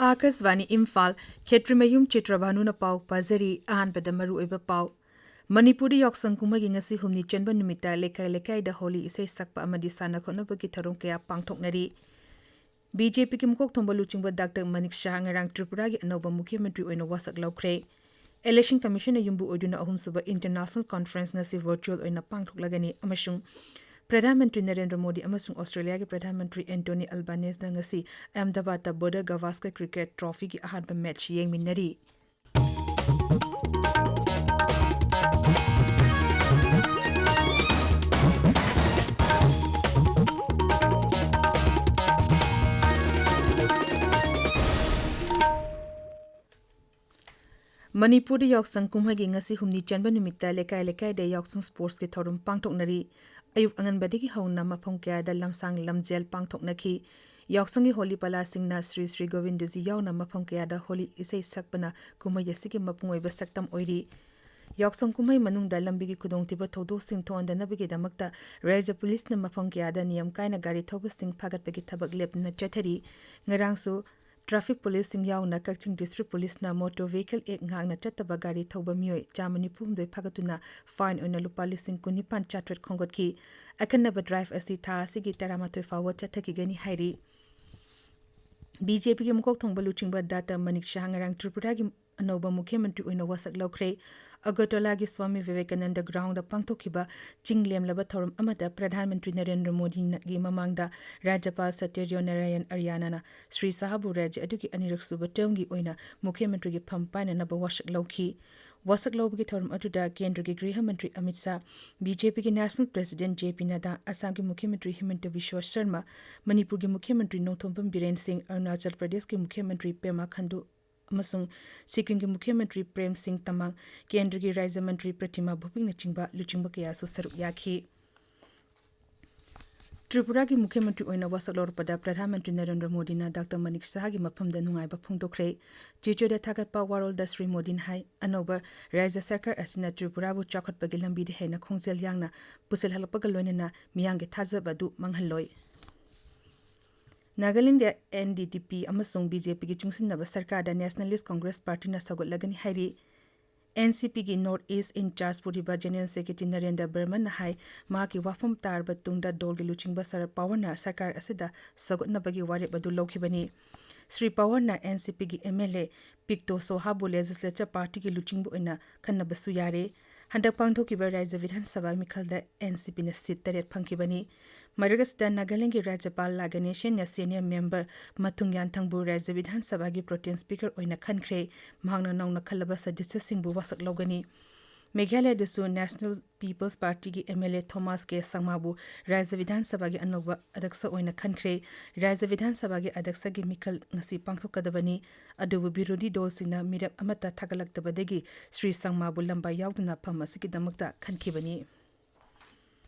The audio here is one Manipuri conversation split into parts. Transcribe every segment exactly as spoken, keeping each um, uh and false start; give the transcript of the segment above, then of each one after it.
ꯑꯥꯀꯥꯁꯕꯥꯅꯤ ꯏꯝꯐꯥꯜ, ꯈꯦꯇ꯭ꯔꯤꯃꯌꯨꯝ ꯆꯤꯇ꯭ꯔꯚꯥꯅꯨꯅ ꯄꯥꯎ ꯄꯥꯖꯔꯤ꯫ ꯑꯍꯥꯟꯕꯗ ꯃꯔꯨꯑꯣꯏꯕ ꯄꯥꯎ꯫ ꯃꯅꯤꯄꯨꯔꯗ ꯌꯥꯎꯁꯪ ꯀꯨꯝꯍꯩꯒꯤ ꯉꯁꯤ ꯍꯨꯝꯅꯤ ꯆꯟꯕ ꯅꯨꯃꯤꯠꯇ ꯂꯩꯀꯥꯏ ꯂꯩꯀꯥꯏꯗ ꯍꯣꯂꯤ ꯏꯁꯩ ꯁꯛꯄ ꯑꯃꯗꯤ ꯁꯥꯟꯅ ꯈꯣꯠꯅꯕꯒꯤ ꯊꯧꯔꯝ ꯀꯌꯥ ꯄꯥꯡꯊꯣꯛꯅꯔꯤ꯫ ꯕꯤ ꯖꯦ ꯄꯤꯒꯤ ꯃꯀꯣꯛ ꯊꯣꯡꯕ ꯂꯨꯆꯤꯡꯕ ꯗꯥꯛꯇꯔ ꯃꯅꯤꯛ ꯁꯍꯥ ꯉꯔꯥꯡ ꯇ꯭ꯔꯤꯄꯨꯔꯥꯒꯤ ꯑꯅꯧꯕ ꯃꯨꯈ꯭ꯌ ꯃꯟꯇ꯭ꯔꯤ ꯑꯣꯏꯅ ꯋꯥꯁꯛ ꯂꯧꯈ꯭ꯔꯦ꯫ ꯏꯂꯦꯛꯁꯟ ꯀꯃꯤꯁꯟꯅ ꯌꯨꯝꯕꯨ ꯑꯣꯏꯗꯨꯅ ꯑꯍꯨꯝꯁꯨꯕ ꯏꯟꯇꯔꯅꯦꯁꯅꯦꯜ ꯀꯣꯟꯐꯔꯦꯟꯁ ꯉꯁꯤ ꯚꯔꯆꯨꯑꯦꯜ ꯑꯣꯏꯅ ꯄꯥꯡꯊꯣꯛꯂꯒꯅꯤ ꯑꯃꯁꯨꯡ ꯄ꯭ꯔꯙꯥꯟ ꯃꯟꯇ꯭ꯔꯤ ꯅꯔꯦꯟꯗ꯭ꯔ ꯃꯣꯗꯤ ꯑꯃꯁꯨꯡ ꯑꯣꯁꯇ꯭ꯔꯦꯂꯤꯌꯥꯒꯤ ꯄ꯭ꯔꯙꯥꯟ ꯃꯟꯇ꯭ꯔꯤ ꯑꯦꯟꯇꯣꯅꯤ ꯑꯜꯕꯥꯅꯦꯖꯅ ꯉꯁꯤ ꯑꯍꯃꯗꯥꯕꯥꯗꯇ ꯕꯣꯔꯗꯔ ꯒꯚꯥꯁꯀꯔ ꯀ꯭ꯔꯤꯀꯦꯠ ꯇ꯭ꯔꯣꯐꯤꯒꯤ ꯑꯍꯥꯟꯕ ꯃꯦꯆ ꯌꯦꯡꯃꯤꯟꯅꯔꯤ꯫ ꯃꯅꯤꯄꯨꯔꯗ ꯌꯥꯎꯁꯪ ꯀꯨꯝꯍꯩꯒꯤ ꯉꯁꯤ ꯍꯨꯝꯅꯤ ꯆꯟꯕ ꯅꯨꯃꯤꯠꯇ ꯂꯩꯀꯥꯏ ꯂꯩꯀꯥꯏꯗ ꯌꯥꯎꯁꯪ ꯁ꯭ꯄꯣꯔꯠꯁꯀꯤ ꯊꯧꯔꯝ ꯄꯥꯡꯊꯣꯛꯅꯔꯤ꯫ ꯑꯌꯨꯛ ꯑꯉꯟꯕꯗꯒꯤ ꯍꯧꯅ ꯃꯐꯝ ꯀꯌꯥꯗ ꯂꯝꯁꯥꯡ ꯂꯝꯖꯦꯜ ꯄꯥꯡꯊꯣꯛꯅꯈꯤ꯫ ꯌꯥꯎꯁꯪꯒꯤ ꯍꯣꯂꯤ ꯄꯂꯥꯁꯤꯡꯅ ꯁ꯭ꯔꯤ ꯁ꯭ꯔꯤ ꯒꯣꯕꯤꯟꯗꯖꯤ ꯌꯥꯎꯅ ꯃꯐꯝ ꯀꯌꯥꯗ ꯍꯣꯂꯤ ꯏꯁꯩ ꯁꯛꯄꯅ ꯀꯨꯝꯍꯩ ꯑꯁꯤꯒꯤ ꯃꯄꯨꯡ ꯑꯣꯏꯕ ꯁꯛꯇꯝ ꯑꯣꯏꯔꯤ꯫ ꯌꯥꯎꯁꯪ ꯀꯨꯝꯍꯩ ꯃꯅꯨꯡꯗ ꯂꯝꯕꯤꯒꯤ ꯈꯨꯗꯣꯡꯊꯤꯕ ꯊꯧꯗꯣꯛꯁꯤꯡ ꯊꯣꯛꯍꯟꯗꯅꯕꯒꯤꯗꯃꯛꯇ ꯔꯥꯖ꯭ꯌ ꯄꯨꯂꯤꯁꯅ ꯃꯐꯝ ꯀꯌꯥꯗ ꯅꯤꯌꯝ ꯀꯥꯏꯅ ꯒꯥꯔꯤ ꯊꯧꯕꯁꯤꯡ ꯐꯥꯒꯠꯄꯒꯤ ꯊꯕꯛ ꯂꯦꯞꯇꯅ ꯆꯠꯊꯔꯤ꯫ ꯉꯔꯥꯡꯁꯨ ꯇ꯭ꯔꯥꯐꯤꯛ ꯄꯨꯂꯤꯁꯁꯤꯡ ꯌꯥꯎꯅ ꯀꯛꯆꯤꯡ ꯗꯤꯁꯇ꯭ꯔꯤꯛ ꯄꯨꯂꯤꯁꯅ ꯃꯣꯇꯣꯔ ꯚꯦꯍꯤꯀꯜ ꯑꯦꯛ ꯉꯥꯛꯅ ꯆꯠꯇꯕ ꯒꯥꯔꯤ ꯊꯧꯕ ꯃꯤꯑꯣꯏ ꯆꯥꯝꯃ ꯅꯤꯐꯨ ꯍꯨꯝꯗꯣꯏ ꯐꯥꯒꯠꯇꯨꯅ ꯐꯥꯏꯟ ꯑꯣꯏꯅ ꯂꯨꯄꯥ ꯂꯤꯁꯤꯡ ꯀꯨꯟꯅꯤꯄꯥꯟ ꯆꯥꯇ꯭ꯔꯦꯠ ꯈꯣꯝꯒꯠꯈꯤ꯫ ꯑꯈꯟꯅꯕ ꯗ꯭ꯔꯥꯏꯚ ꯑꯁꯤ ꯊꯥ ꯑꯁꯤꯒꯤ ꯇꯔꯥꯃꯥꯊꯣꯏ ꯐꯥꯎꯕ ꯆꯠꯊꯈꯤꯒꯅꯤ ꯍꯥꯏꯔꯤ꯫ ꯕꯤ ꯖꯦ ꯄꯤꯒꯤ ꯃꯀꯣꯛ ꯊꯣꯡꯕ ꯂꯨꯆꯤꯡꯕ ꯗꯥꯛꯇꯔ ꯃꯅꯤꯛ ꯁꯍꯥ ꯉꯔꯥꯡ ꯇ꯭ꯔꯤꯄꯨꯔꯥꯒꯤ ꯑꯅꯧꯕ ꯃꯨꯈ꯭ꯌ ꯃꯟꯇ꯭ꯔꯤ ꯑꯣꯏꯅ ꯋꯥꯁꯛ ꯂꯧꯈ꯭ꯔꯦ꯫ ꯑꯒꯔꯇꯂꯥꯒꯤ ꯁ꯭ꯋꯥꯃꯤ ꯚꯤꯕꯦꯀꯥꯅꯟꯗ ꯒ꯭ꯔꯥꯎꯟꯗ ꯄꯥꯡꯊꯣꯛꯈꯤꯕ ꯆꯤꯡ ꯂꯦꯝꯂꯕ ꯊꯧꯔꯝ ꯑꯃꯗ ꯄ꯭ꯔꯙꯥꯟ ꯃꯟꯇ꯭ꯔꯤ ꯅꯔꯦꯟꯗ꯭ꯔ ꯃꯣꯗꯤꯒꯤ ꯃꯃꯥꯡꯗ ꯔꯥꯖ꯭ꯌꯄꯥꯜ ꯁꯇ꯭ꯌꯗꯤꯌꯣ ꯅꯥꯔꯥꯌꯟ ꯑꯥꯔꯌꯥꯅꯅ ꯁ꯭ꯔꯤ ꯁꯍꯥꯕꯨ ꯔꯥꯖ꯭ꯌ ꯑꯗꯨꯒꯤ ꯑꯅꯤꯔꯛ ꯁꯨꯕ ꯇꯔꯝꯒꯤ ꯑꯣꯏꯅ ꯃꯨꯈ꯭ꯌ ꯃꯟꯇ꯭ꯔꯤꯒꯤ ꯐꯝ ꯄꯥꯏꯅꯅꯕ ꯋꯥꯁꯛ ꯂꯧꯈꯤ꯫ ꯋꯥꯁꯛ ꯂꯧꯕꯒꯤ ꯊꯧꯔꯝ ꯑꯗꯨꯗ ꯀꯦꯟꯗ꯭ꯔꯒꯤ ꯒ꯭ꯔꯤꯍ ꯃꯟꯇ꯭ꯔꯤ ꯑꯃꯤꯠ ꯁꯥꯍ, ꯕꯤ ꯖꯦ ꯄꯤꯒꯤ ꯅꯦꯁꯅꯦꯜ ꯄ꯭ꯔꯦꯁꯤꯗꯦꯟꯠ ꯖꯦ ꯄꯤ ꯅꯗꯥ, ꯑꯁꯥꯝꯒꯤ ꯃꯨꯈ꯭ꯌ ꯃꯟꯇ꯭ꯔꯤ ꯍꯤꯃꯟꯇ ꯕꯤꯁ꯭ꯋ ꯁꯔꯃ, ꯃꯅꯤꯄꯨꯔꯒꯤ ꯃꯨꯈ꯭ꯌ ꯃꯟꯇ꯭ꯔꯤ ꯅꯣꯡꯊꯣꯝꯕꯝ ꯕꯤꯔꯦꯟ ꯁꯤꯡ, ꯑꯔꯨꯅꯥꯆꯜ ꯄ꯭ꯔꯗꯦꯁꯀꯤ ꯃꯨꯈ꯭ꯌ ꯃꯟꯇ꯭ꯔꯤ ꯄꯦꯃꯥ ꯈꯟꯗꯨ ꯑꯃꯁꯨꯡ ꯁꯤꯛꯀꯤꯝꯒꯤ ꯃꯨꯈ꯭ꯌ ꯃꯟꯇ꯭ꯔꯤ ꯄ꯭ꯔꯦꯝ ꯁꯤꯡ ꯇꯃꯥꯡ, ꯀꯦꯟꯗ꯭ꯔꯒꯤ ꯔꯥꯖ꯭ꯌ ꯃꯟꯇ꯭ꯔꯤ ꯄ꯭ꯔꯇꯤꯃꯥ ꯚꯧꯃꯤꯛꯅꯆꯤꯡꯕ ꯂꯨꯆꯤꯡꯕ ꯀꯌꯥꯁꯨ ꯁꯔꯨꯛ ꯌꯥꯈꯤ꯫ ꯇ꯭ꯔꯤꯄꯨꯔꯥꯒꯤ ꯃꯨꯈ꯭ꯌ ꯃꯟꯇ꯭ꯔꯤ ꯑꯣꯏꯅ ꯋꯥꯁꯛ ꯂꯧꯔꯛꯄꯗ ꯄ꯭ꯔꯙꯥꯟ ꯃꯟꯇ꯭ꯔꯤ ꯅꯔꯦꯟꯗ꯭ꯔ ꯃꯣꯗꯤꯅ ꯗꯥꯛꯇꯔ ꯃꯅꯤꯛ ꯁꯍꯥꯒꯤ ꯃꯐꯝꯗ ꯅꯨꯡꯉꯥꯏꯕ ꯐꯣꯡꯗꯣꯛꯈ꯭ꯔꯦ꯫ ꯇ꯭ꯋꯤꯇꯔꯗ ꯊꯥꯒꯠꯄ ꯋꯥꯔꯣꯜꯗ ꯁ꯭ꯔꯤ ꯃꯣꯗꯤꯅ ꯍꯥꯏ, ꯑꯅꯧꯕ ꯔꯥꯖ꯭ꯌ ꯁꯔꯀꯥꯔ ꯑꯁꯤꯅ ꯇ꯭ꯔꯤꯄꯨꯔꯥꯕꯨ ꯆꯥꯎꯈꯠꯄꯒꯤ ꯂꯝꯕꯤꯗ ꯍꯦꯟꯅ ꯈꯣꯡꯖꯦꯜ ꯌꯥꯡꯅ ꯄꯨꯁꯤꯜꯍꯜꯂꯛꯄꯒ ꯂꯣꯏꯅꯅ ꯃꯤꯌꯥꯝꯒꯤ ꯊꯥꯖꯕ ꯑꯗꯨ ꯃꯥꯡꯍꯜꯂꯣꯏ꯫ ꯅꯥꯒꯥꯂꯦꯟꯗ ꯑꯦꯟ ꯗꯤ ꯗꯤ ꯄꯤ ꯑꯃꯁꯨꯡ ꯕꯤ ꯖꯦ ꯄꯤꯒꯤ ꯆꯨꯡꯁꯤꯟꯅꯕ ꯁꯔꯀꯥꯔꯗ Nationalist Congress Partyꯅ ꯁꯧꯒꯠꯂꯒꯅꯤ ꯍꯥꯏꯔꯤ꯫ ꯑꯦꯟ ꯁꯤ ꯄꯤꯒꯤ North East in Charge ꯄꯨꯔꯤꯕ General Secretary ꯅꯔꯦꯟꯗ꯭ꯔ ꯕꯔꯃꯟꯅ ꯍꯥꯏ, ꯃꯍꯥꯛꯀꯤ ꯋꯥꯐꯝ ꯇꯥꯔꯕ ꯇꯨꯡꯗ ꯗꯣꯜꯒꯤ ꯂꯨꯆꯤꯡꯕ ꯁꯔꯗ ꯄꯋꯥꯔꯅ ꯁꯔꯀꯥꯔ ꯑꯁꯤꯗ ꯁꯧꯒꯠꯅꯕꯒꯤ ꯋꯥꯔꯦꯞ ꯑꯗꯨ ꯂꯧꯈꯤꯕꯅꯤ꯫ ꯁ꯭ꯔꯤ ꯄꯋꯥꯔꯅ ꯑꯦꯟ ꯁꯤ ꯄꯤꯒꯤ ꯑꯦꯝ ꯑꯦꯜ ꯑꯦ ꯄꯤꯛꯇꯣ ꯁꯣꯍꯥꯕꯨ Legislature Partyꯒꯤ ꯂꯨꯆꯤꯡꯕ ꯑꯣꯏꯅ ꯈꯟꯅꯕꯁꯨ ꯌꯥꯔꯦ꯫ ꯍꯟꯗꯛ ꯄꯥꯡꯊꯣꯛꯈꯤꯕ ꯔꯥꯖ꯭ꯌ ꯕꯤꯙꯥꯟ ꯁꯚꯥ ꯃꯤꯈꯜꯗ ꯑꯦꯟ ꯁꯤ ꯄꯤꯅ seat ꯇꯔꯦꯠ ꯐꯪꯈꯤꯕꯅꯤ꯫ ꯃꯔꯛ ꯑꯁꯤꯗ ꯅꯥꯒꯥꯂꯦꯟꯗꯒꯤ ꯔꯥꯖ꯭ꯌꯄꯥꯜ ꯂꯥ ꯒꯅꯦꯁꯟꯅ senior member ꯃꯊꯨꯡ ꯌꯥꯟꯊꯪꯕꯨ ꯔꯥꯖ꯭ꯌ ꯕꯤꯙꯥꯟ ꯁꯚꯥꯒꯤ Pro Tem Speaker ꯑꯣꯏꯅ ꯈꯟꯈ꯭ꯔꯦ꯫ ꯃꯍꯥꯛꯅ ꯅꯧꯅ ꯈꯜꯂꯕ ꯁꯗꯁ꯭ꯌꯁꯤꯡꯕꯨ ꯋꯥꯁꯛ ꯂꯧꯒꯅꯤ꯫ ꯃꯦꯘꯥꯂꯌꯗꯁꯨ National People's Partyꯒꯤ M L A Thomas K ꯁꯪꯃꯥꯕꯨ ꯔꯥꯖ꯭ꯌ ꯕꯤꯙꯥꯟ ꯁꯚꯥꯒꯤ ꯑꯅꯧꯕ ꯑꯗꯛꯁ ꯑꯣꯏꯅ ꯈꯟꯈ꯭ꯔꯦ꯫ ꯔꯥꯖ꯭ꯌ ꯕꯤꯙꯥꯟ ꯁꯚꯥꯒꯤ ꯑꯗꯛꯁꯒꯤ ꯃꯤꯈꯜ ꯉꯁꯤ ꯄꯥꯡꯊꯣꯛꯀꯗꯕꯅꯤ꯫ ꯑꯗꯨꯕꯨ ꯕꯤꯔꯣꯙꯤ ꯗꯣꯜꯁꯤꯡꯅ ꯃꯤꯔꯛ ꯑꯃꯠꯇ ꯊꯥꯒꯠꯂꯛꯇꯕꯗꯒꯤ ꯁ꯭ꯔꯤ ꯁꯪꯃꯥꯕꯨ ꯂꯝꯕꯥ ꯌꯥꯎꯗꯅ ꯐꯝ ꯑꯁꯤꯒꯤꯗꯃꯛꯇ ꯈꯟꯈꯤꯕꯅꯤ꯫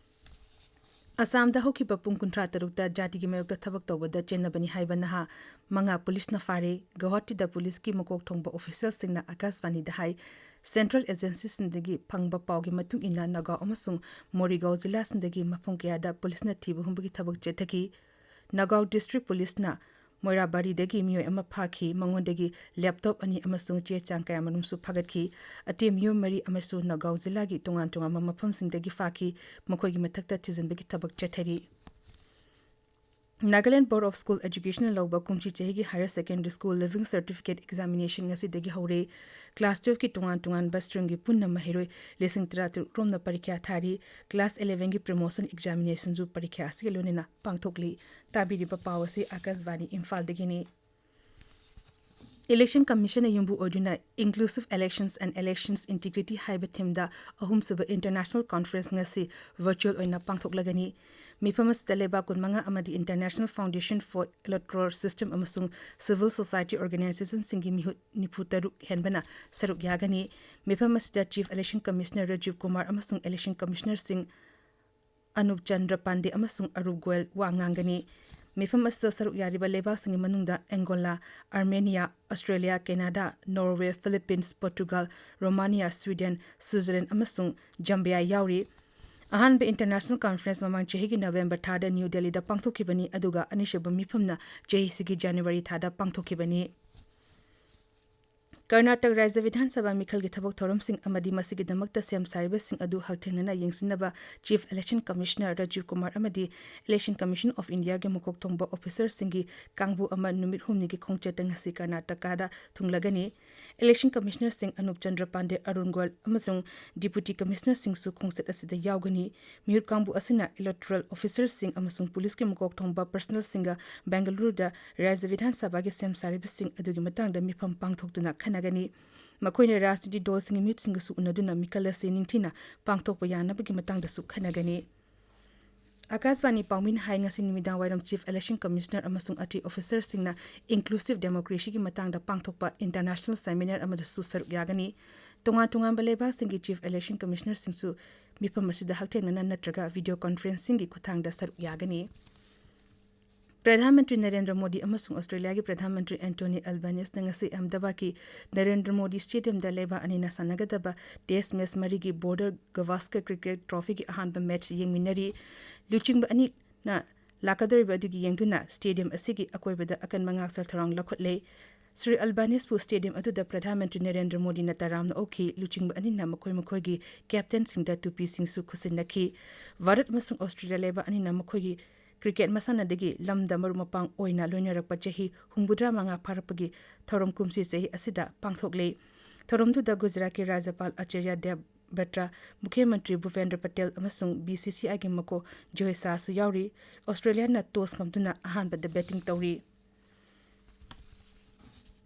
ꯑꯁꯥꯝꯗ ꯍꯧꯈꯤꯕ ꯄꯨꯡ ꯀꯨꯟꯊ꯭ꯔꯥ ꯇꯔꯨꯛꯇ ꯖꯥꯇꯤꯒꯤ ꯃꯥꯌꯣꯛꯇ ꯊꯕꯛ ꯇꯧꯕꯗ ꯆꯦꯟꯅꯕꯅꯤ ꯍꯥꯏꯕ ꯅꯍꯥ ꯃꯉꯥ ꯄꯨꯂꯤꯁꯅ ꯐꯥꯔꯦ꯫ ꯒꯧꯍꯥꯇꯤꯗ ꯄꯨꯂꯤꯁꯀꯤ ꯃꯀꯣꯛ ꯊꯣꯡꯕ ꯑꯣꯐꯤꯁꯤꯌꯦꯜꯁꯤꯡꯅ ꯑꯀꯥꯁꯕꯥꯅꯤꯗ ꯍꯥꯏ, Central Agencyꯁꯤꯡꯗꯒꯤ ꯐꯪꯕ ꯄꯥꯎꯒꯤ ꯃꯇꯨꯡ ꯏꯟꯅ ꯅꯒꯥꯎ ꯑꯃꯁꯨꯡ ꯃꯣꯔꯤꯒꯥꯎ ꯖꯤꯂꯥꯁꯤꯡꯗꯒꯤ ꯃꯐꯝ ꯀꯌꯥꯗ ꯄꯨꯂꯤꯁꯅ ꯊꯤꯕ ꯍꯨꯝꯕꯒꯤ ꯊꯕꯛ ꯆꯠꯊꯈꯤ꯫ ꯅꯒꯥꯎ District ꯄꯨꯂꯤꯁꯅ ꯃꯣꯏꯔꯥꯕꯥꯔꯤꯗꯒꯤ ꯃꯤꯑꯣꯏ ꯑꯃ ꯐꯥꯈꯤ, ꯃꯉꯣꯟꯗꯒꯤ laptop ꯑꯅꯤ ꯑꯃꯁꯨꯡ ꯆꯦ ꯆꯥꯡ ꯀꯌꯥꯃꯔꯨꯝꯁꯨ ꯐꯥꯒꯠꯈꯤ꯫ ꯑꯇꯩ ꯃꯤꯑꯣꯏ ꯃꯔꯤ ꯑꯃꯁꯨ ꯅꯒꯥꯎ ꯖꯤꯂꯥꯒꯤ ꯇꯣꯉꯥꯟ ꯇꯣꯉꯥꯟꯕ ꯃꯐꯝꯁꯤꯡꯗꯒꯤ ꯐꯥꯈꯤ, ꯃꯈꯣꯏꯒꯤ ꯃꯊꯛꯇ ꯊꯤꯖꯤꯟꯕꯒꯤ ꯊꯕꯛ ꯆꯠꯊꯔꯤ꯫ Nagaland Board of School Educationꯅ ꯂꯧꯕ ꯀꯨꯝꯁꯤ ꯆꯍꯤꯒꯤ Higher Secondary School Leaving Certificate Examination ꯉꯁꯤꯗꯒꯤ ꯍꯧꯔꯦ꯫ Class twelveꯀꯤ ꯇꯣꯉꯥꯟ ꯇꯣꯉꯥꯟꯕ streamꯒꯤ ꯄꯨꯟꯅ ꯃꯍꯩꯔꯣꯏ ꯂꯤꯁꯤꯡ ꯇꯔꯥꯇꯔꯨꯛ ꯔꯣꯝꯅ ꯄꯔꯤꯈ꯭ꯌꯥ ꯊꯥꯔꯤ꯫ Class elevenꯒꯤ promotion examinationꯁꯨ ꯄꯔꯤꯈ꯭ꯌꯥ ꯑꯁꯤꯒ ꯂꯣꯏꯅꯅ ꯄꯥꯡꯊꯣꯛꯂꯤ꯫ ꯇꯥꯕꯤꯔꯤꯕ ꯄꯥꯎ ꯑꯁꯤ ꯑꯀꯥꯁꯕꯥꯅꯤ ꯏꯝꯐꯥꯜꯗꯒꯤꯅꯤ꯫ Election Commissionꯅ ꯌꯨꯝꯕꯨ ꯑꯣꯏꯗꯨꯅ Inclusive Elections and Elections Integrity ꯍꯥꯏꯕ themeꯗ ꯑꯍꯨꯝꯁꯨꯕ International Conference ꯉꯁꯤ virtual ꯑꯣꯏꯅ ꯄꯥꯡꯊꯣꯛꯂꯒꯅꯤ꯫ ꯃꯤꯐꯝ ꯑꯁꯤꯗ ꯂꯩꯕꯥꯛ ꯀꯨꯟꯃꯉꯥ ꯑꯃꯗꯤ International Foundation for Electoral System ꯑꯃꯁꯨꯡ civil society organizationꯁꯤꯡꯒꯤ ꯃꯤꯍꯨꯠ ꯅꯤꯐꯨ ꯇꯔꯨꯛ ꯍꯦꯟꯕꯅ ꯁꯔꯨꯛ ꯌꯥꯒꯅꯤ꯫ ꯃꯤꯐꯝ ꯑꯁꯤꯗ Chief Election Commissioner Rajiv Kumar ꯑꯃꯁꯨꯡ Election Commissionerꯁꯤꯡ ꯑꯅꯨꯞ ꯆꯟꯗ꯭ꯔ ꯄꯥꯟꯗꯦ ꯑꯃꯁꯨꯡ ꯑꯔꯨꯞ ꯒꯣꯌꯜ ꯋꯥ ꯉꯥꯡꯒꯅꯤ꯫ ꯃꯤꯐꯝ ꯑꯁꯤꯗ ꯁꯔꯨꯛ ꯌꯥꯔꯤꯕ ꯂꯩꯕꯥꯛꯁꯤꯡꯒꯤ ꯃꯅꯨꯡꯗ Angola, Armenia, Australia, Canada, Norway, Philippines, Portugal, Romania, Sweden, Switzerland ꯑꯃꯁꯨꯡ ꯖꯝꯕꯤꯌꯥ ꯌꯥꯎꯔꯤ꯫ ꯑꯍꯥꯟꯕ international conference ꯃꯃꯥꯡ ꯆꯍꯤꯒꯤ ꯅꯕꯦꯝꯕꯔ ꯊꯥꯗ ꯅ꯭ꯌꯨ ꯗꯦꯜꯂꯤꯗ ꯄꯥꯡꯊꯣꯛꯈꯤꯕꯅꯤ, ꯑꯗꯨꯒ ꯑꯅꯤꯁꯨꯕ ꯃꯤꯐꯝꯅ ꯆꯍꯤꯁꯤꯒꯤ ꯖꯅꯋꯥꯔꯤ ꯊꯥꯗ ꯄꯥꯡꯊꯣꯛꯈꯤꯕꯅꯤ꯫ ꯀꯔꯅꯥꯇꯛ ꯔꯥꯖ꯭ꯌ ꯕꯤꯙꯥꯟ ꯁꯚꯥ ꯃꯤꯈꯜꯒꯤ ꯊꯕꯛ ꯊꯧꯔꯝꯁꯤꯡ ꯑꯃꯗꯤ ꯃꯁꯤꯒꯤꯗꯃꯛꯇ ꯁꯦꯝ ꯁꯥꯔꯤꯕꯁꯤꯡ ꯑꯗꯨ ꯍꯛꯊꯦꯡꯅꯅ ꯌꯦꯡꯁꯤꯟꯅꯕ Chief Election Commissioner Rajiv Kumar ꯑꯃꯗꯤ Election Commission of India ꯒꯤ ꯃꯀꯣꯛ ꯊꯣꯡꯕ officer ꯁꯤꯡꯒꯤ ꯀꯥꯡꯕꯨ ꯑꯃ ꯅꯨꯃꯤꯠ ꯍꯨꯝꯅꯤꯒꯤ ꯈꯣꯡꯆꯠꯇ ꯉꯁꯤ ꯀꯔꯅꯥꯇꯀꯥꯗ ꯊꯨꯡꯂꯒꯅꯤ꯫ Election Commissioner ꯁꯤꯡ ꯑꯅꯨꯞ ꯆꯟꯗ꯭ꯔ ꯄꯥꯟꯗꯦ, ꯑꯔꯨꯟ ꯒꯣꯌꯜ ꯑꯃꯁꯨꯡ Deputy Commissioner ꯁꯤꯡꯁꯨ ꯈꯣꯡꯆꯠ ꯑꯁꯤꯗ ꯌꯥꯎꯒꯅꯤ꯫ ꯃꯤꯍꯨꯠ ꯀꯥꯡꯕꯨ ꯑꯁꯤꯅ electoral officer ꯁꯤꯡ ꯑꯃꯁꯨꯡ ꯄꯨꯂꯤꯁꯀꯤ ꯃꯀꯣꯛ ꯊꯣꯡꯕ personnel ꯁꯤꯡꯒ ꯕꯦꯡꯒꯂꯨꯔꯨꯗ ꯔꯥꯖ꯭ꯌ ꯕꯤꯙꯥꯟ ꯁꯚꯥꯒꯤ ꯁꯦꯝ ꯁꯥꯔꯤꯕꯁꯤꯡ ꯑꯗꯨꯒꯤ ꯃꯇꯥꯡꯗ ꯃꯤꯐꯝ ꯄꯥꯡꯊꯣꯛꯇꯨꯅ ꯈꯟꯅꯒꯅꯤ꯫ ꯃꯈꯣꯏꯅ ꯔꯥꯖꯅꯤꯇꯤ ꯗꯜꯁꯤꯡꯒꯤ ꯃꯤꯍꯨꯠꯁꯤꯡꯒꯁꯨ ꯎꯅꯗꯨꯅ ꯃꯤꯈꯜ ꯑꯁꯤ ꯅꯤꯡꯊꯤꯅ ꯄꯥꯡꯊꯣꯛꯄ ꯌꯥꯅꯕꯒꯤ ꯃꯇꯥꯡꯗꯁꯨ ꯈꯟꯅꯒꯅꯤ꯫ ꯑꯀꯥꯁꯕꯥꯅꯤ ꯄꯥꯎꯃꯤꯅ ꯍꯥꯏ, ꯉꯁꯤ ꯅꯨꯃꯤꯗꯥꯡ ꯋꯥꯏꯔꯝ Chief Election Commissioner ꯑꯃꯁꯨꯡ ꯑꯇꯩ officer ꯁꯤꯡꯅ inclusive democracy ꯒꯤ ꯃꯇꯥꯡꯗ ꯄꯥꯡꯊꯣꯛꯄ international seminar ꯑꯃꯗꯁꯨ ꯁꯔꯨꯛ ꯌꯥꯒꯅꯤ꯫ ꯇꯣꯉꯥꯟ ꯇꯣꯉꯥꯟꯕ ꯂꯩꯕꯥꯛꯁꯤꯡꯒꯤ Chief Election Commissioner ꯁꯤꯡꯁꯨ ꯃꯤꯐꯝ ꯑꯁꯤꯗ ꯍꯛꯊꯦꯡꯅꯅ ꯅꯠꯇ꯭ꯔꯒ video conferencing ꯒꯤ ꯈꯨꯠꯊꯥꯡꯗ ꯁꯔꯨꯛ ꯌꯥꯒꯅꯤ꯫ ꯄ꯭ꯔꯙꯥꯟ ꯃꯟꯇ꯭ꯔꯤ ꯅꯔꯦꯟꯗ꯭ꯔ ꯃꯣꯗꯤ ꯑꯃꯁꯨꯡ ꯑꯣꯁꯇ꯭ꯔꯦꯂꯤꯌꯥꯒꯤ ꯄ꯭ꯔꯙꯥꯟ ꯃꯟꯇ꯭ꯔꯤ ꯑꯦꯟꯇꯣꯅꯤ ꯑꯜꯕꯥꯅꯤꯁꯅ ꯉꯁꯤ ꯑꯍꯃꯗꯥꯕꯥꯗꯀꯤ ꯅꯔꯦꯟꯗ꯭ꯔ ꯃꯣꯗꯤ ꯁ꯭ꯇꯦꯗꯤꯌꯝꯗ ꯂꯩꯕꯥꯛ ꯑꯅꯤꯅ ꯁꯥꯟꯅꯒꯗꯕ test match ꯃꯔꯤꯒꯤ Border Gavaskar Cricket Trophy ꯒꯤ ꯑꯍꯥꯟꯕ match ꯌꯦꯡꯃꯤꯟꯅꯔꯤ꯫ ꯂꯨꯆꯤꯡꯕ ꯑꯅꯤꯅ ꯂꯥꯛꯀꯗꯧꯔꯤꯕ ꯑꯗꯨꯒꯤ ꯌꯦꯡꯗꯨꯅ ꯁ꯭ꯇꯦꯗꯤꯌꯝ ꯑꯁꯤꯒꯤ ꯑꯀꯣꯏꯕꯗ ꯑꯀꯟꯕ ꯉꯥꯛꯁꯦꯜ ꯊꯧꯔꯥꯡ ꯂꯧꯈꯠꯂꯦ꯫ ꯁ꯭ꯔꯤ ꯑꯜꯕꯥꯅꯤꯁꯄꯨ ꯁ꯭ꯇꯦꯗꯤꯌꯝ ꯑꯗꯨꯗ ꯄ꯭ꯔꯙꯥꯟ ꯃꯟꯇ꯭ꯔꯤ ꯅꯔꯦꯟꯗ꯭ꯔ ꯃꯣꯗꯤꯅ ꯇꯔꯥꯝꯅ ꯑꯣꯛꯈꯤ꯫ ꯂꯨꯆꯤꯡꯕ ꯑꯅꯤꯅ ꯃꯈꯣꯏ ꯃꯈꯣꯏꯒꯤ ꯀꯦꯞꯇꯦꯟꯁꯤꯡꯗ ꯇꯨꯄꯤꯁꯤꯡꯁꯨ ꯈꯨꯠꯁꯤꯟꯅꯈꯤ꯫ ꯚꯥꯔꯠ ꯑꯃꯁꯨꯡ ꯑꯣꯁꯇ꯭ꯔꯦꯂꯤꯌꯥ ꯂꯩꯕꯥꯛ ꯑꯅꯤꯅ ꯃꯈꯣꯏꯒꯤ ꯀ꯭ꯔꯤꯀꯦꯠ ꯃꯁꯥꯟꯅꯗꯒꯤ ꯂꯝꯗ ꯃꯔꯨꯞ ꯃꯄꯥꯡ ꯑꯣꯏꯅ ꯂꯣꯏꯅꯔꯛꯄ ꯆꯍꯤ ꯍꯨꯝꯐꯨꯇꯔꯥ ꯃꯉꯥ ꯐꯥꯔꯛꯄꯒꯤ ꯊꯧꯔꯝ ꯀꯨꯝꯁꯤ ꯆꯍꯤ ꯑꯁꯤꯗ ꯄꯥꯡꯊꯣꯛꯂꯤ꯫ ꯊꯧꯔꯝꯗꯨꯗ ꯒꯨꯖꯔꯥꯠꯀꯤ ꯔꯥꯖ꯭ꯌꯄꯥꯜ ꯑꯆꯥꯔꯌ ꯗꯦꯕ ꯕ꯭ꯔꯠꯇ, ꯃꯨꯈ꯭ꯌ ꯃꯟꯇ꯭ꯔꯤ ꯚꯨꯄꯦꯟꯗ꯭ꯔ ꯄꯇꯦꯜ ꯑꯃꯁꯨꯡ ꯕꯤ ꯁꯤ ꯁꯤ ꯑꯥꯏꯒꯤ ꯃꯀꯣꯛ ꯖꯣꯏ ꯁꯥꯍꯁꯨ ꯌꯥꯎꯔꯤ꯫ ꯑꯣꯁꯇ꯭ꯔꯦꯂꯤꯌꯥꯅ toss ꯉꯝꯗꯨꯅ ꯑꯍꯥꯟꯕꯗ batting ꯇꯧꯔꯤ꯫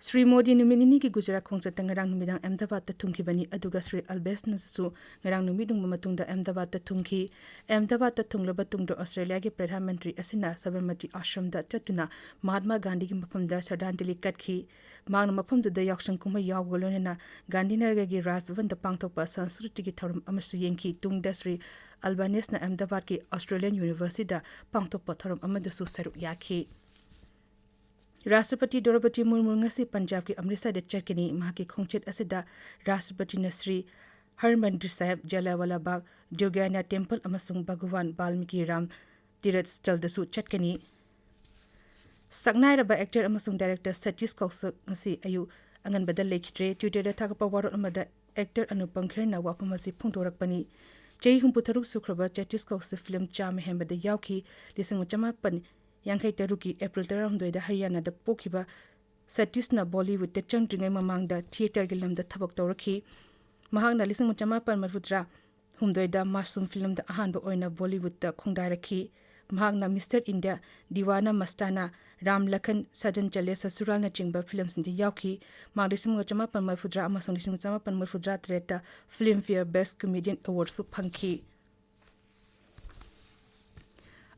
ꯁ꯭ꯔꯤ ꯃꯣꯗꯤ ꯅꯨꯃꯤꯠ ꯅꯤꯅꯤꯒꯤ ꯒꯨꯖꯔꯥꯠ ꯈꯣꯡꯆꯠꯇ ꯉꯔꯥꯡ ꯅꯨꯃꯤꯗꯥꯡ ꯑꯍꯃꯗꯥꯕꯥꯗꯇ ꯊꯨꯡꯈꯤꯕꯅꯤ, ꯑꯗꯨꯒ ꯁ꯭ꯔꯤ ꯑꯜꯕꯦꯁꯅꯁꯨ ꯉꯔꯥꯡ ꯅꯨꯃꯤꯠ ꯌꯨꯡꯕ ꯃꯇꯨꯡꯗ ꯑꯍꯃꯗꯥꯕꯥꯗꯇ ꯊꯨꯡꯈꯤ꯫ ꯑꯍꯃꯗꯥꯕꯥꯗꯇ ꯊꯨꯡꯂꯕ ꯇꯨꯡꯗ ꯑꯣꯁꯇ꯭ꯔꯦꯂꯤꯌꯥꯒꯤ ꯄ꯭ꯔꯙꯥꯟ ꯃꯟꯇ꯭ꯔꯤ ꯑꯁꯤꯅ ꯁꯕꯔꯃꯇꯤ ꯑꯥꯁ꯭ꯔꯝꯗ ꯆꯠꯇꯨꯅ ꯃꯍꯥꯠꯃꯥ ꯒꯥꯟꯙꯤꯒꯤ ꯃꯐꯝꯗ ꯁ꯭ꯔꯗꯥꯟꯖꯂꯤ ꯀꯠꯈꯤ꯫ ꯃꯍꯥꯛꯅ ꯃꯐꯝꯗꯨꯗ ꯌꯥꯎꯁꯪ ꯀꯨꯝꯍꯩ ꯌꯥꯎꯕꯒ ꯂꯣꯏꯅꯅ ꯒꯥꯟꯙꯤꯅꯒꯔꯒꯤ ꯔꯥꯖ ꯚꯕꯟꯗ ꯄꯥꯡꯊꯣꯛꯄ ꯁꯪꯁꯀ꯭ꯔꯤꯇꯤꯒꯤ ꯊꯧꯔꯝ ꯑꯃꯁꯨ ꯌꯦꯡꯈꯤ꯫ ꯇꯨꯡꯗ ꯁ꯭ꯔꯤ ꯑꯜꯕꯥꯅꯤꯁꯅ ꯑꯍꯃꯗꯥꯕꯥꯗꯀꯤ Australian University ꯗ ꯄꯥꯡꯊꯣꯛꯄ ꯊꯧꯔꯝ ꯑꯃꯗꯁꯨ ꯁꯔꯨꯛ ꯌꯥꯈꯤ꯫ ꯔꯥꯁꯇ꯭ꯔꯄꯇꯤ ꯗ꯭ꯔꯧꯄꯗꯤ ꯃꯨꯔꯃꯨ ꯉꯁꯤ ꯄꯟꯖꯥꯕꯀꯤ ꯑꯃ꯭ꯔꯤꯠꯁꯔꯗ ꯆꯠꯀꯅꯤ꯫ ꯃꯍꯥꯛꯀꯤ ꯈꯣꯡꯆꯠ ꯑꯁꯤꯗ ꯔꯥꯁꯇ꯭ꯔꯄꯇꯤꯅ ꯁ꯭ꯔꯤ ꯍꯔꯃꯟꯗꯤꯔ ꯁꯥꯍꯦꯕ, ꯖꯂꯤꯌꯥꯟꯋꯥꯂꯥ ꯕꯥꯒ, ꯗꯨꯔꯒ꯭ꯌꯥꯅꯥ ꯇꯦꯝꯄꯜ ꯑꯃꯁꯨꯡ ꯚꯒꯋꯥꯟ ꯕꯥꯜꯃꯤꯀꯤ ꯔꯥꯝ ꯇꯤꯔꯊ ꯁ꯭ꯊꯜꯗꯁꯨ ꯆꯠꯀꯅꯤ꯫ ꯁꯛꯅꯥꯏꯔꯕ actor ꯑꯃꯁꯨꯡ director ꯁꯇꯤꯁ ꯀꯧꯁꯤꯛ ꯉꯁꯤ ꯑꯌꯨꯛ ꯑꯉꯟꯕꯗ ꯂꯩꯈꯤꯗ꯭ꯔꯦ꯫ Twitter-ꯗ ꯊꯥꯒꯠꯄ ꯋꯥꯔꯣꯜ ꯑꯃꯗ actor ꯑꯅꯨꯄꯝ ꯈꯦꯔꯅ ꯋꯥꯐꯝ ꯑꯁꯤ ꯐꯣꯡꯗꯣꯔꯛꯄꯅꯤ꯫ ꯆꯍꯤ ꯍꯨꯝꯐꯨ ꯇꯔꯨꯛ ꯁꯨꯈ꯭ꯔꯕ ꯁꯇꯤꯁ ꯀꯧꯁꯤꯛ film ꯆꯥꯝꯃ ꯍꯦꯟꯕꯗ ꯌꯥꯎꯈꯤ꯫ ꯂꯤꯁꯤꯡ ꯑꯃ ꯆꯃꯥꯄꯟ ꯌꯥꯡꯈꯩ ꯇꯔꯨꯛꯀꯤ April ꯇꯔꯥꯍꯨꯝꯗꯣꯏꯗ ꯍꯔꯤꯌꯥꯅꯥꯗ ꯄꯣꯛꯈꯤꯕ ꯁꯇꯤꯁꯅ Bollywood-ꯇ ꯆꯪꯗ꯭ꯔꯤꯉꯩ ꯃꯃꯥꯡꯗ theatre-ꯒꯤ ꯂꯝꯗ ꯊꯕꯛ ꯇꯧꯔꯛꯈꯤ꯫ ꯃꯍꯥꯛꯅ ꯂꯤꯁꯤꯡ ꯑꯃ ꯆꯃꯥꯄꯟ ꯃꯔꯤꯐꯨꯇꯔꯥ ꯍꯨꯝꯗꯣꯏꯗ ꯃꯥꯁꯨꯝ film-ꯗ ꯑꯍꯥꯟꯕ ꯑꯣꯏꯅ Bollywood-ꯇ ꯈꯣꯡꯗꯥꯏꯔꯛꯈꯤ꯫ ꯃꯍꯥꯛꯅ Mister India, Deewana Mastana, Ram Lakhan, Sajan Chale Sasural-ꯅꯆꯤꯡꯕ film-ꯁꯤꯡꯗ ꯌꯥꯎꯈꯤ꯫ ꯃꯍꯥꯛ ꯂꯤꯁꯤꯡ ꯑꯃ ꯆꯃꯥꯄꯟ ꯃꯔꯤꯐꯨꯇꯔꯥ ꯑꯃꯁꯨꯡ ꯂꯤꯁꯤꯡ ꯑꯃ ꯆꯃꯥꯄꯟ ꯃꯔꯤꯐꯨꯇꯔꯥ ꯇꯔꯦꯠꯇ Filmfare Best Comedian Award-ꯁꯨ ꯐꯪꯈꯤ꯫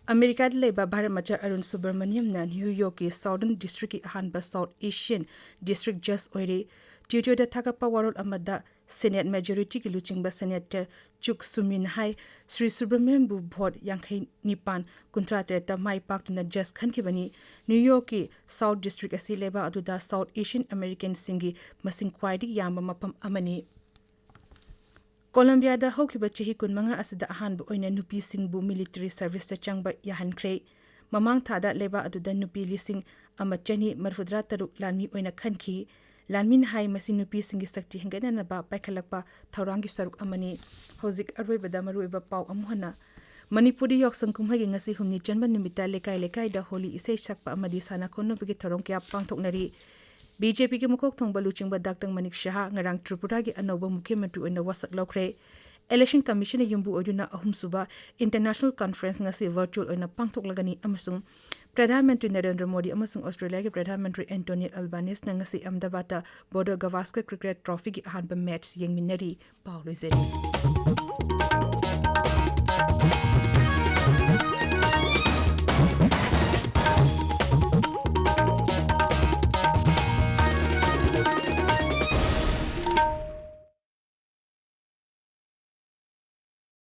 ꯑꯃꯦꯔꯤꯀꯥꯗ ꯂꯩꯕ ꯚꯥꯔꯠ ꯃꯆꯥ ꯑꯔꯨꯟ ꯁꯨꯕ꯭ꯔꯃꯅꯤꯌꯝꯅ ꯅ꯭ꯌꯨ ꯌꯣꯔꯛꯀꯤ Southern District-ꯀꯤ ꯑꯍꯥꯟꯕ South Asian District Judge ꯑꯣꯏꯔꯦ꯫ Twitter-ꯗ ꯊꯥꯒꯠꯄ ꯋꯥꯔꯣꯜ ꯑꯃꯗ, Senate majority-ꯒꯤ ꯂꯨꯆꯤꯡꯕ Senator ꯆꯨꯛ ꯁꯨꯃꯤꯟ ꯍꯥꯏ, ꯁ꯭ꯔꯤ ꯁꯨꯕ꯭ꯔꯃꯅꯤꯌꯝꯕꯨ vote ꯌꯥꯡꯈꯩ ꯅꯤꯄꯥꯟ, ꯀꯨꯟꯊ꯭ꯔꯥ ꯇꯔꯦꯠꯇ ꯃꯥꯏ ꯄꯥꯛꯇꯨꯅ judge ꯈꯟꯈꯤꯕꯅꯤ꯫ ꯅ꯭ꯌꯨ ꯌꯣꯔꯛꯀꯤ South District ꯑꯁꯤ ꯂꯩꯕꯥꯛ ꯑꯗꯨꯗ South Asian American-ꯁꯤꯡꯒꯤ ꯃꯁꯤꯡ ꯈ꯭ꯋꯥꯏꯗꯒꯤ ꯌꯥꯝꯕ ꯃꯐꯝ ꯑꯃꯅꯤ꯫ ꯀꯣꯂꯝꯕꯤꯌꯥꯗ ꯍꯧꯈꯤꯕ ꯆꯍꯤ ꯀꯨꯟꯃꯉꯥ ꯑꯁꯤꯗ ꯑꯍꯥꯟꯕ ꯑꯣꯏꯅ ꯅꯨꯄꯤꯁꯤꯡꯕꯨ military service-ꯇ ꯆꯪꯕ ꯌꯥꯍꯟꯈ꯭ꯔꯦ꯫ ꯃꯃꯥꯡ ꯊꯥꯗ ꯂꯩꯕꯥꯛ ꯑꯗꯨꯗ ꯅꯨꯄꯤ ꯂꯤꯁꯤꯡ ꯑꯃ ꯆꯅꯤ ꯃꯔꯤꯐꯨꯇꯔꯥ ꯇꯔꯨꯛ ꯂꯥꯟꯃꯤ ꯑꯣꯏꯅ ꯈꯟꯈꯤ꯫ ꯂꯥꯟꯃꯤꯅ ꯍꯥꯏ, ꯃꯁꯤ ꯅꯨꯄꯤꯁꯤꯡꯒꯤ ꯁꯛꯇꯤ ꯍꯦꯟꯒꯠꯅꯅꯕ ꯄꯥꯏꯈꯠꯂꯛꯄ ꯊꯧꯔꯥꯡꯒꯤ ꯁꯔꯨꯛ ꯑꯃꯅꯤ꯫ ꯍꯧꯖꯤꯛ ꯑꯔꯣꯏꯕꯗ ꯃꯔꯨꯑꯣꯏꯕ ꯄꯥꯎ ꯑꯃꯨꯛ ꯍꯟꯅ꯫ ꯃꯅꯤꯄꯨꯔꯗ ꯌꯥꯎꯁꯪ ꯀꯨꯝꯍꯩꯒꯤ ꯉꯁꯤ ꯍꯨꯝꯅꯤ ꯆꯟꯕ ꯅꯨꯃꯤꯠꯇ ꯂꯩꯀꯥꯏ ꯂꯩꯀꯥꯏꯗ ꯍꯣꯂꯤ ꯏꯁꯩ ꯁꯛꯄ ꯑꯃꯗꯤ ꯁꯥꯟꯅ ꯈꯣꯠꯅꯕꯒꯤ ꯊꯧꯔꯝ ꯀꯌꯥ ꯄꯥꯡꯊꯣꯛꯅꯔꯤ꯫ ꯕꯤ ꯖꯦ ꯄꯤꯒꯤ ꯃꯀꯣꯛ ꯊꯣꯡꯕ ꯂꯨꯆꯤꯡꯕ ꯗꯥꯛꯇꯔ ꯃꯅꯤꯛ ꯁꯍꯥ ꯉꯔꯥꯡ ꯇ꯭ꯔꯤꯄꯨꯔꯥꯒꯤ ꯑꯅꯧꯕ ꯃꯨꯈ꯭ꯌ ꯃꯟꯇ꯭ꯔꯤ ꯑꯣꯏꯅ ꯋꯥꯁꯛ ꯂꯧꯈ꯭ꯔꯦ꯫ Election Commission-ꯅ ꯌꯨꯝꯕꯨ ꯑꯣꯏꯗꯨꯅ ꯑꯍꯨꯝꯁꯨꯕ International Conference ꯉꯁꯤ virtual ꯑꯣꯏꯅ ꯄꯥꯡꯊꯣꯛꯂꯒꯅꯤ ꯑꯃꯁꯨꯡ ꯄ꯭ꯔꯙꯥꯟ ꯃꯟꯇ꯭ꯔꯤ ꯅꯔꯦꯟꯗ꯭ꯔ ꯃꯣꯗꯤ ꯑꯃꯁꯨꯡ ꯑꯣꯁꯇ꯭ꯔꯦꯂꯤꯌꯥꯒꯤ ꯄ꯭ꯔꯙꯥꯟ ꯃꯟꯇ꯭ꯔꯤ ꯑꯦꯟꯇꯣꯅꯤ ꯑꯜꯕꯥꯅꯤꯁꯅ ꯉꯁꯤ ꯑꯍꯃꯗꯥꯕꯥꯗꯇ Border Gavaskar Cricket Trophy-ꯒꯤ ꯑꯍꯥꯟꯕ match ꯌꯦꯡꯃꯤꯟꯅꯔꯤ꯫ ꯄꯥꯎ ꯂꯣꯏꯖꯔꯦ꯫